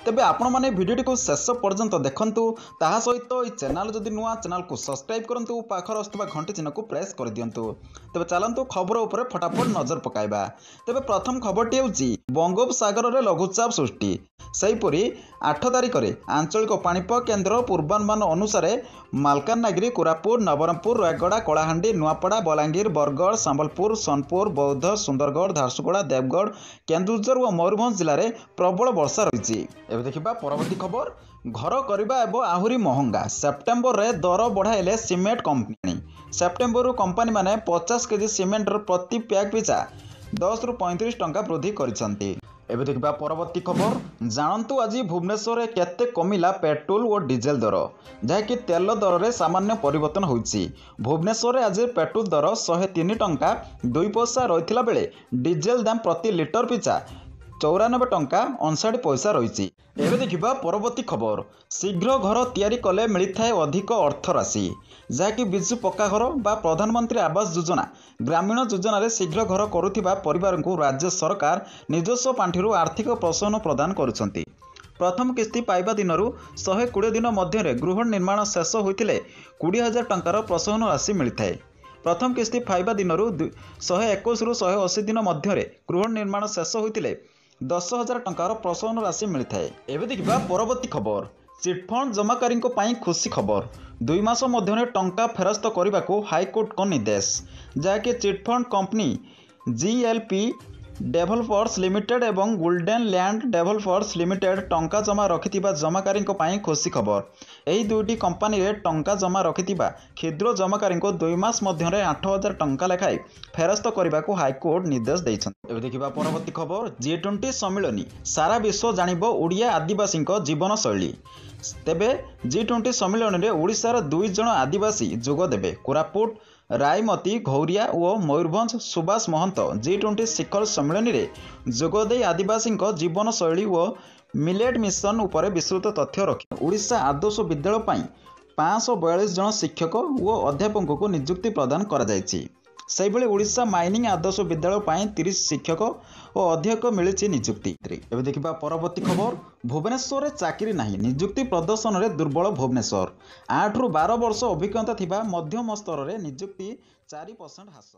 ତେବେ ଆପଣମାନେ ଭିଡ଼ିଓଟିକୁ ଶେଷ ପର୍ଯ୍ୟନ୍ତ ଦେଖନ୍ତୁ। ତାହା ସହିତ ଏହି ଚ୍ୟାନେଲ୍ ଯଦି ନୂଆ, ଚ୍ୟାନେଲକୁ ସବସ୍କ୍ରାଇବ୍ କରନ୍ତୁ, ପାଖରେ ଆସୁଥିବା ଘଣ୍ଟି ଚିହ୍ନକୁ ପ୍ରେସ୍ କରିଦିଅନ୍ତୁ। ତେବେ ଚାଲନ୍ତୁ ଖବର ଉପରେ ଫଟାଫଟ ନଜର ପକାଇବା। ତେବେ ପ୍ରଥମ ଖବରଟି ହେଉଛି ବଙ୍ଗୋପସାଗରରେ ଲଘୁଚାପ ସୃଷ୍ଟି। ସେହିପରି 8 ତାରିଖରେ ଆଞ୍ଚଳିକ ପାଣିପାଗ କେନ୍ଦ୍ର ପୂର୍ବାନୁମାନ ଅନୁସାରେ ମାଲକାନଗିରି, କୋରାପୁଟ, ନବରଙ୍ଗପୁର, ରାୟଗଡ଼ା, କଳାହାଣ୍ଡି, ନୂଆପଡ଼ା, ବଲାଙ୍ଗୀର, ବରଗଡ଼, ସମ୍ବଲପୁର, ସୋନପୁର, ବୌଦ୍ଧ, ସୁନ୍ଦରଗଡ଼, ଝାରସୁଗୁଡ଼ା, ଦେବଗଡ଼, କେନ୍ଦୁଝର ଓ ମୟୂରଭଞ୍ଜ ଜିଲ୍ଲାରେ ପ୍ରବଳ ବର୍ଷା ରହିଛି। ଏବେ ଦେଖିବା ପରବର୍ତ୍ତୀ ଖବର। ଘର କରିବା ହେବ ଆହୁରି ମହଙ୍ଗା। ସେପ୍ଟେମ୍ବରରେ ଦର ବଢ଼ାଇଲେ ସିମେଣ୍ଟ କମ୍ପାନୀ। ସେପ୍ଟେମ୍ବରରୁ କମ୍ପାନୀମାନେ 50 କେଜି ସିମେଣ୍ଟର ପ୍ରତି ପ୍ୟାକ୍ ପିଛା 10ରୁ 35 ଟଙ୍କା ବୃଦ୍ଧି କରିଛନ୍ତି। ଏବେ ଦେଖିବା ପରବର୍ତ୍ତୀ ଖବର। ଜାଣନ୍ତୁ ଆଜି ଭୁବନେଶ୍ୱରରେ କେତେ କମିଲା ପେଟ୍ରୋଲ ଓ ଡିଜେଲ ଦର। ଯାହାକି ତେଲ ଦରରେ ସାମାନ୍ୟ ପରିବର୍ତ୍ତନ ହୋଇଛି। ଭୁବନେଶ୍ୱରରେ ଆଜି ପେଟ୍ରୋଲ ଦର 103 ଟଙ୍କା 2 ପଇସା ରହିଥିଲା ବେଳେ ଡିଜେଲ ଦାମ ପ୍ରତି ଲିଟର ପିଛା 94 ଟଙ୍କା 59 ପଇସା ରହିଛି। ଏବେ ଦେଖିବା ପରବର୍ତ୍ତୀ ଖବର। ଶୀଘ୍ର ଘର ତିଆରି କଲେ ମିଳିଥାଏ ଅଧିକ ଅର୍ଥରାଶି। ଯାହାକି ବିଜୁ ପକ୍କା ଘର ବା ପ୍ରଧାନମନ୍ତ୍ରୀ ଆବାସ ଯୋଜନା ଗ୍ରାମୀଣ ଯୋଜନାରେ ଶୀଘ୍ର ଘର କରୁଥିବା ପରିବାରଙ୍କୁ ରାଜ୍ୟ ସରକାର ନିଜସ୍ୱ ପାଣ୍ଠିରୁ ଆର୍ଥିକ ପ୍ରୋତ୍ସାହନ ପ୍ରଦାନ କରୁଛନ୍ତି। ପ୍ରଥମ କିସ୍ତି ପାଇବା ଦିନରୁ 120 ଦିନ ମଧ୍ୟରେ ଗୃହ ନିର୍ମାଣ ଶେଷ ହୋଇଥିଲେ 20,000 ଟଙ୍କାର ପ୍ରୋତ୍ସାହନ ରାଶି ମିଳିଥାଏ। ପ୍ରଥମ କିସ୍ତି ପାଇବା ଦିନରୁ 121ରୁ 180 ଦିନ ମଧ୍ୟରେ ଗୃହ ନିର୍ମାଣ ଶେଷ ହୋଇଥିଲେ 10,000 ଟଙ୍କାର ପ୍ରୋତ୍ସାହନ ରାଶି ମିଳିଥାଏ। ଏବେ ଦେଖିବା ପରବର୍ତ୍ତୀ ଖବର। ଚିଟ୍ଫଣ୍ଡ ଜମାକାରୀଙ୍କ ପାଇଁ ଖୁସି ଖବର। 2 ମାସ ମଧ୍ୟରେ ଟଙ୍କା ଫେରସ୍ତ କରିବାକୁ ହାଇକୋର୍ଟଙ୍କ ନିର୍ଦ୍ଦେଶ। ଯାହାକି chit fund company GLP developers limited ଏବଂ ଗୋଲ୍ଡେନ୍ ଲ୍ୟାଣ୍ଡ ଡେଭଲପର୍ସ ଲିମିଟେଡ୍ ଟଙ୍କା ଜମା ରଖିଥିବା ଜମାକାରୀଙ୍କ ପାଇଁ ଖୁସି ଖବର। ଏହି ଦୁଇଟି କମ୍ପାନୀରେ ଟଙ୍କା ଜମା ରଖିଥିବା କ୍ଷୁଦ୍ର ଜମାକାରୀଙ୍କୁ 2 ମାସ ମଧ୍ୟରେ 8,000 ଟଙ୍କା ଲେଖାଏଁ ଫେରସ୍ତ କରିବାକୁ ହାଇକୋର୍ଟ ନିର୍ଦ୍ଦେଶ ଦେଇଛନ୍ତି। ଏବେ ଦେଖିବା ପରବର୍ତ୍ତୀ ଖବର। ଜି20 ସମ୍ମିଳନୀ, ସାରା ବିଶ୍ୱ ଜାଣିବ ଓଡ଼ିଆ ଆଦିବାସୀଙ୍କ ଜୀବନଶୈଳୀ। ତେବେ ଜି20 ସମ୍ମିଳନୀରେ ଓଡ଼ିଶାର 2 ଜଣ ଆଦିବାସୀ ଯୋଗ ଦେବେ। କୋରାପୁଟ ରାଇମତି ଘୌରିଆ ଓ ମୟୂରଭଞ୍ଜ ସୁବାସ ମହନ୍ତ ଜି20 ଶିଖର ସମ୍ମିଳନୀରେ ଯୋଗଦେଇ ଆଦିବାସୀଙ୍କ ଜୀବନଶୈଳୀ ଓ ମିଲେଟ୍ ମିଶନ ଉପରେ ବିସ୍ତୃତ ତଥ୍ୟ ରଖିବେ। ଓଡ଼ିଶା ଆଦର୍ଶ ବିଦ୍ୟାଳୟ ପାଇଁ 542 ଜଣ ଶିକ୍ଷକ ଓ ଅଧ୍ୟାପକଙ୍କୁ ନିଯୁକ୍ତି ପ୍ରଦାନ କରାଯାଇଛି। ସେହିଭଳି ଓଡ଼ିଶା ମାଇନିଂ ଆଦର୍ଶ ବିଦ୍ୟାଳୟ ପାଇଁ 30 ଶିକ୍ଷକ ଓ ଅଧ୍ୟାପକ ମିଳିଛି ନିଯୁକ୍ତି। ଏବେ ଦେଖିବା ପରବର୍ତ୍ତୀ ଖବର। ଭୁବନେଶ୍ୱରରେ ଚାକିରି ନାହିଁ, ନିଯୁକ୍ତି ପ୍ରଦର୍ଶନରେ ଦୁର୍ବଳ ଭୁବନେଶ୍ୱର। 8ରୁ 12 ବର୍ଷ ଅଭିଜ୍ଞତା ଥିବା ମଧ୍ୟମ ସ୍ତରରେ ନିଯୁକ୍ତି 4% ହ୍ରାସ।